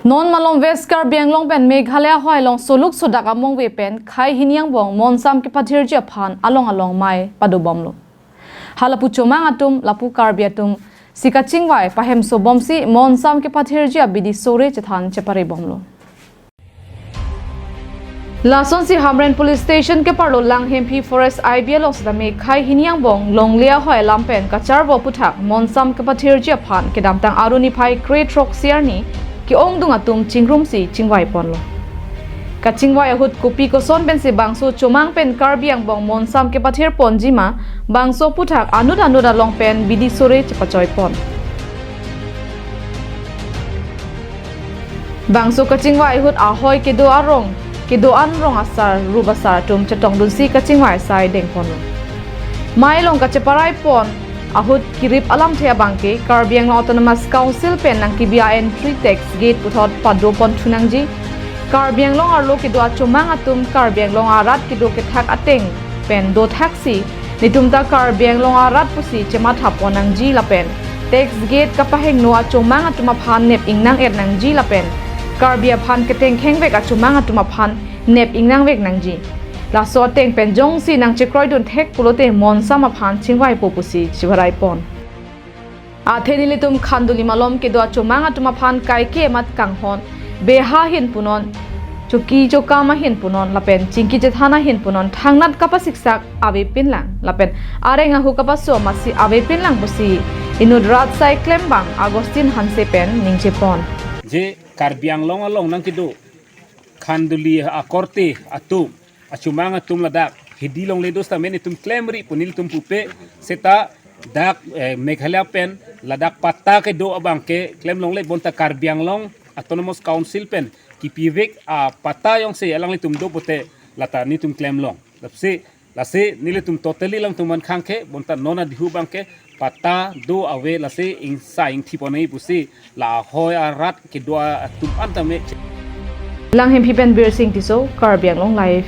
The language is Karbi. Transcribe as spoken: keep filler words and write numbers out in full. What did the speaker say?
Non malom West Karbi Anglong pen Meghalaya ahoi along soluk sodak amongve pen khei hini angbong monsam kepathirji aphan along along mei padobomlo. Halapu chomang atum, lapu Karbi atum si kachingvai pahemso bomsi monsam kepathirji abidi sore chethan cheparebomlo. Lasonsi Hamren Police Station keparlo Langhemphi Forest I B along sitame khei hini angbong longle ahoi alam pen kacharvo aphuthak monsam kepathirji aphan kedamtang Aru niphai kre throksi arni ke-ongdung atum chingrumsi chingvaiponlo. Kachingvai ahut kopi koson pensi bangso chomang pen Karbi angbong monsam kepathirponji ma, bangso aphuthak anut anut along pen bidi sore chepachoipon. Bangso kachingvai ahut ahoi kedo arong, kedo-an rong asar, rup asar atum chetongdunsi kachingvai asai dengponlo. Mei along kacheparaipon ahut kerip alamthe abangke Karbi Anglong Autonomous Council pen nangkebi a-entry tax gate puthot padoponthu nangji. Karbi Anglong arlo kedo achomang atum Karbi Anglong arat kedo kethak ateng pen dothaksi netum ta Karbi Anglong arat pusi chemathapon nangji lapen tax gate kapahingno achomang atum aphan nep ingnang-et nangji lapen Karbi aphan ketengkhengvek achomang atum aphan nep ingnangvek nangji. Laso ateng pen jongsi nangchekroidun thek pulote monsam aphan chingvaipo pusi chibaraipon. Athe nelitum Khanduli malom kedo achomang atum aphan kaike amat kanghon, beha ahin punon, choki chokam ahin punon lapen chingki chethan ahin punon thangnat kapasiksak avepinlang lapen areng ahu kapaso amatsi avepinlang pusi inut rat asai klembang Augustine Hanse pen ningjepon. Je Karbi Anglong along nangkedo Khanduli akorte atum, achomang atum ladak hidi longle do sitame netum klemri pu nelitum pupe, seta dak, eh, Meghalaya pen ladak patta kedo abangke klem longle, bonta Karbi Anglong Autonomous Council pen kipivek apatta jongsi alanglitum do pote lata netum klemlong. Lasi, lasi nelitum totally alangtum man khangke, bonta non adihu abangke patta do ave, lasi ingsa ingthipon nangji pusi la ahoi arat kedo atum an tame. Langhemphi pen Birsing Tisso, Karbi Anglong Live.